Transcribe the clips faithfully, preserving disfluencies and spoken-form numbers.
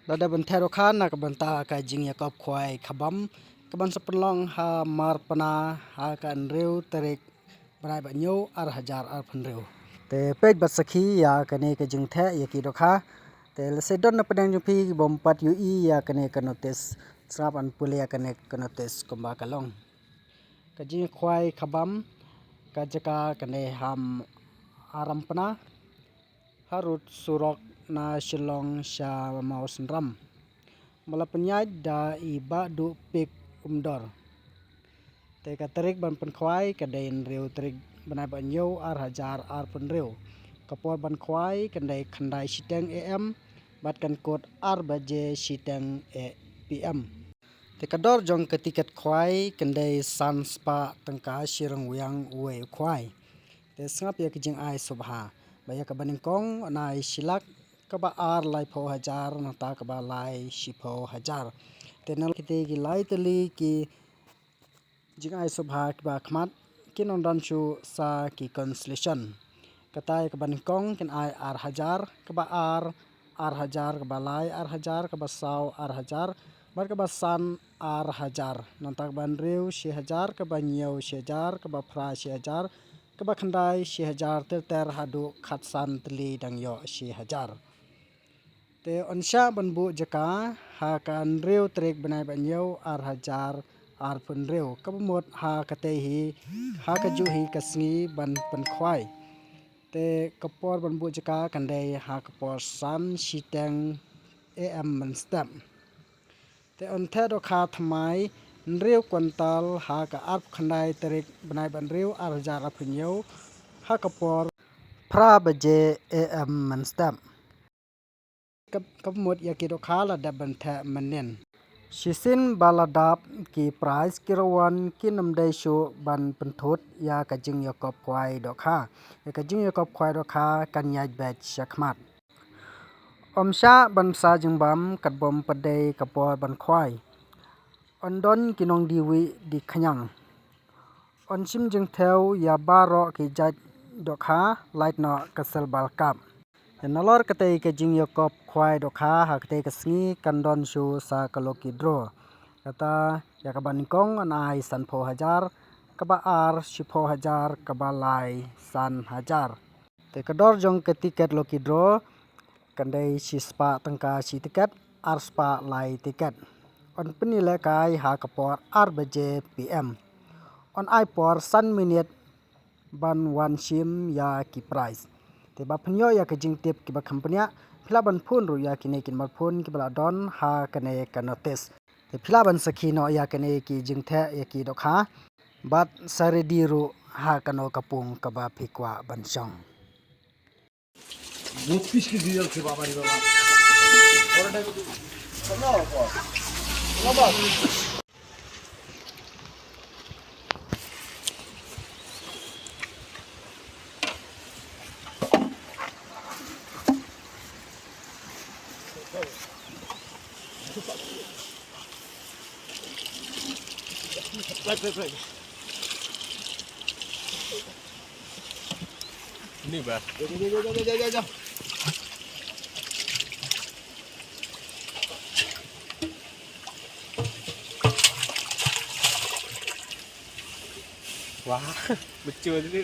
Lada ban theh dohkha na ka bynta ka jingïakop khwai khabam kaban sa pynlong ha Marpna ha ka hynriew tarik bnai ba hynñiew ar hajar arphew hynriew. Te peit bad sakhi ïa kane ka jingtheh ïa ki dohkha. Te lehse don na pdeng jong phi ki bym pat ïohi ïa kane ka notice, sngap ban pule ïa kane ka notice kumba ka long. Ka jingkhwai khabam ka jaka kane ha Marpna, harud surok na Shillong sha Mawsynram. Ba la pynïaid da i Bah Duhpik Umdor. Te ka tarik ban pynkhwai ka dei hynriew tarik bnai ba hynñiew ar hajar arphew hynriew. Ka por ban khwai kan dei khyndai shiteng A M bad kan kut ar baje shiteng P M. Te ka dor jong ka tiket khwai kan dei san spah tyngka shi ryngwiang uwei u khwai. Te sngap ïa ka jingai sngewbha ba ïa kaba nyngkong yn ai shi lak, kaba ar laiphew hajar, nangta kaba lai shiphew hajar. Te na kita ki lai tylli ki jingai sngewbha kiba khmat kin ym don shuh sa ki consolation. Kata ïa kaba nyngkong kin ai ar hajar, kaba ar ar hajar, kaba lai ar hajar, kaba saw ar hajar, bad kaba san ar hajar. Nangta kaba hynriew shi hajar, kaba hynñiew shi hajar, kaba phra shi hajar, kaba khyndai shi hajar, ter ter haduh khatsan tylli dang ïoh shi hajar. Te yn shah ban buh jaka ha ka hynriew tarik bnai ba hynñiew ar hajar arphew hynriew, kaba mut ha katei hi, ha kajuh hi ka sngi ban pynkhwai. Te ka por ban buh jaka kan dei ha ka por san shiteng A M mynstep. Te yn theh dohkha thymmai hynriew kwintal ha ka arphew khyndai tarik bnai ba hynriew ar hajar arphew hynñiew ha ka por phra baje A M mynstep. Kab-, kaba mut ïa ki dohkha la dep ban theh mynnin. Shisien ba la dap ki prize, ki rangwan kin ym dei shuh ban pynthut ïa ka jingïakop khwai dohkha. Ïa ka jingïakop khwai dohkha kan ïaid beit shakhmat. Ym shah ban sa jingbam katba ym pat dei ka por ban khwai. Yn don ki nongdie wieh die khñiang. Yn shim jingthew ïa baroh ki jait dohkha, lait noh ka Silver Cup. Nalor katei ka jingïakop khwai dohkha ha katei ka sngi kan don shuh sa ka lucky draw. Kata ïa kaba nyngkong yn ai sanphew hajar, kaba ar shiphew hajar, kaba lai san hajar. Te ka dor jong ka tiket lucky draw kan dei shi spah tyngka shi tiket, ar spah lai tiket. Yn pynïalehkai ha ka por ar baje P M. Yn ai por san minit ban wan shim ïa ki prize. Te ba phin ïoh ïa ka jingtip kiba kham bniah, phi lah ban phone ruh ïa kine ki nambar phone kiba la don ha kane ka notice. Te phi lah ban sakhi noh ïa kine ki jingtheh ïa ki dohkha bad sa ready ruh ha kano ka pung kaba phi kwah ban shong. বত্রিশ কেজি জল খেয়ে বাবা রে বাবা। Ni ba. Wah, betul ni.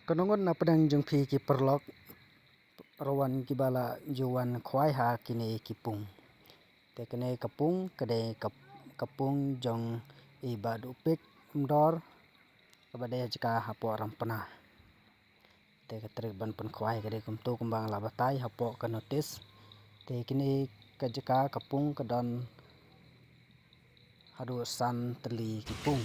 Kano ngut na pdeng jong phi ki paralok, rawan kiba la ju wan khwai ha kine ki pung. Te kane ka pung ka dei ka, ka pung jong i Bah Duhpik Umdor, kaba dei ha jaka hapoh Rampna. Te ka tarik ban pynkhwai ka dei kumto kumba nga la batai hapoh ka notice. Te kine ka jaka ka pung ka don haduh san tylli ki pung.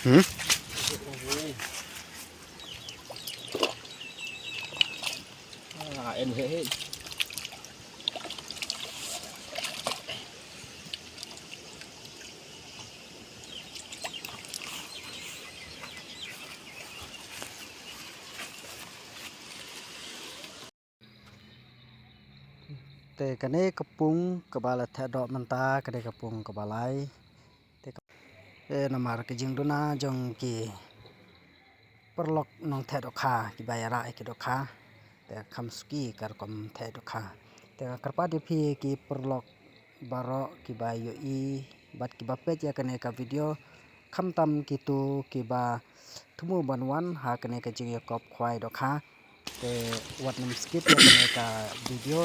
Hmm? Ah, em he he. Te kane ka pung kaba la theh doh mynta, kane ka pung kaba lai. Te ka, eh, namar ka jingduna jong ki paralok nongtheh dohkha kiba ïarah ïa ki dohkha. Te kham suki ka rukom theh dohkha. Te nga kyrpad ïa phi ki paralok baroh kiba ïohi bad kiba peit ïa kane ka video, khamtam kito kiba thmu ban wan ha kane ka jingïakop khwai dohkha. Te wat nym skip ïa kane ka video.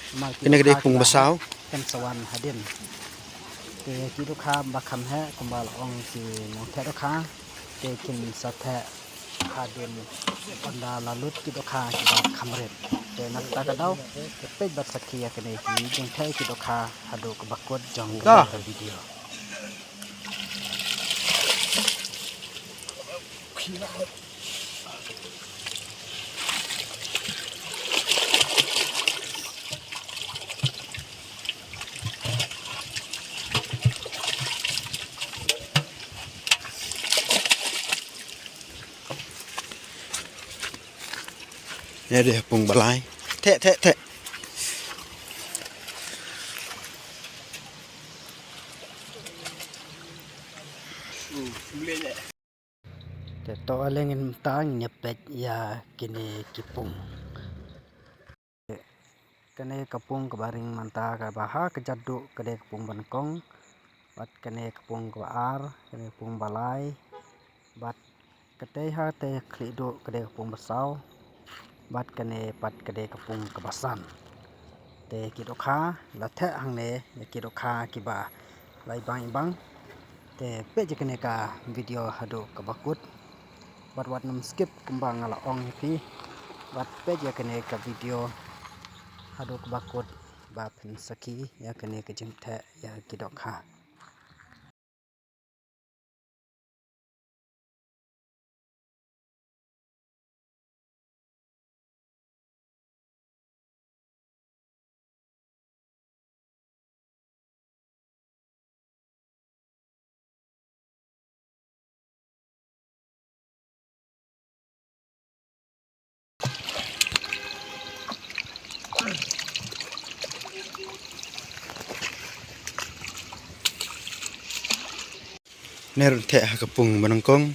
Namar ki dohkha kiba heh kin sa wan hadien. Te ki dohkha ba kham heh kumba la ong ki nongtheh dohkha, te kin sa theh hadien ynda la lut ki dohkha kiba kham rit. Te na kata ka daw, te peit bad sakhi ïa kane ki jingtheh ki dohkha haduh kaba kut jong kane ka video. Ïa dei pung ba lai. Theh, theh, theh. Te to ale ngin mynta ngin ïa peit ïa kine ki pung. Kane ka pung kaba ring mynta kaba ha ka jatduh ka dei ka pung ba nyngkong. Bad kane ka pung kaba ar, kane ka pung ba lai. Bad katei ha katei khlieh duh ka dei ka pung ba saw. Bad kane pat ka dei ka pung kaba san. Te ki dohkha la theh hangne ïa ki dohkha kiba lai bang ibang. Te peit ïa kane ka video haduh kaba kut. Bad wat nym skip kumba nga la ong ïa phi. Bad peit ïa kane ka video haduh kaba kut ba phin sakhi ïa kane ka jingtheh ïa ki dohkha. Ner theh ha ka pung ba nyngkong.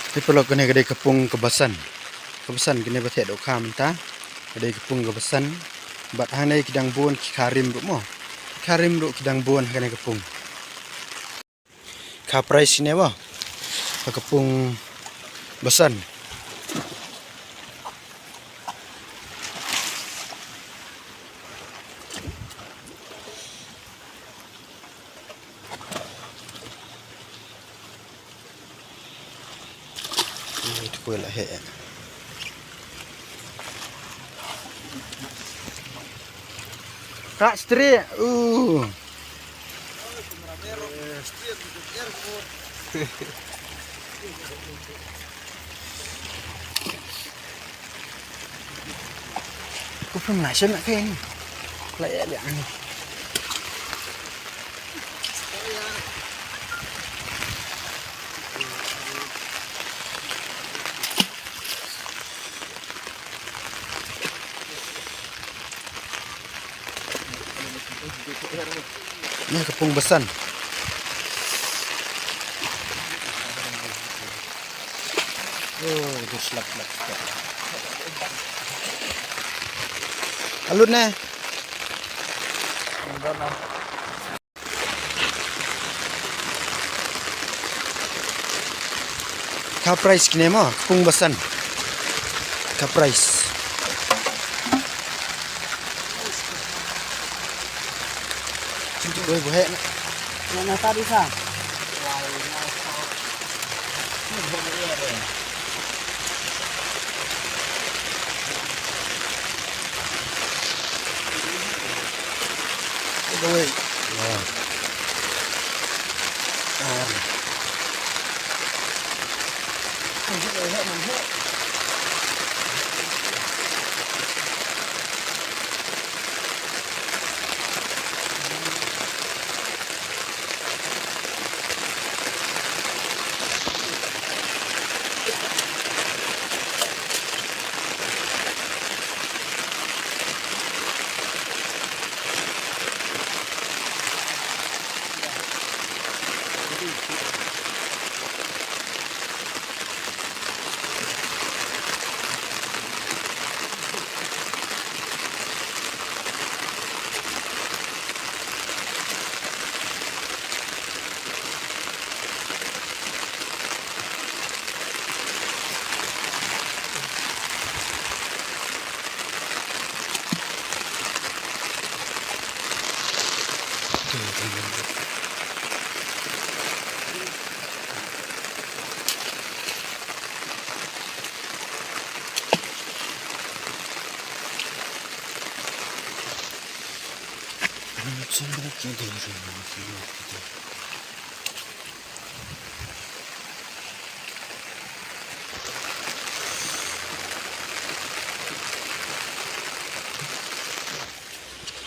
Te paralok, kane ka dei ka pung kaba san. Kaba san kane ba theh dohkha mynta. Ka dei ka pung kaba san. Bad hangne ki dang bun ki kha rim ruh mo. Ki kha rim ruh ki dang bun ha kane ka pung. Kha price ne ba. Ka pung ba san. Ui, tu pun lah heh. Tak stri. Uh. Ku pun lah shem nak kain. Lah ya dia ni. Ni ka pung ba san. Oh, itu slap, slap, slap. Alut ne. Ka price kine mo, kung basan. Ka price. Woi, buhe. Na, na, tadi sa. Woi.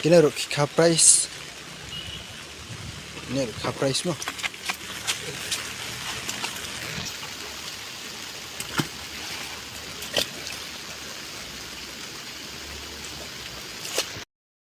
Kine ruh ki ka price. Kine ruh ki ka price mo.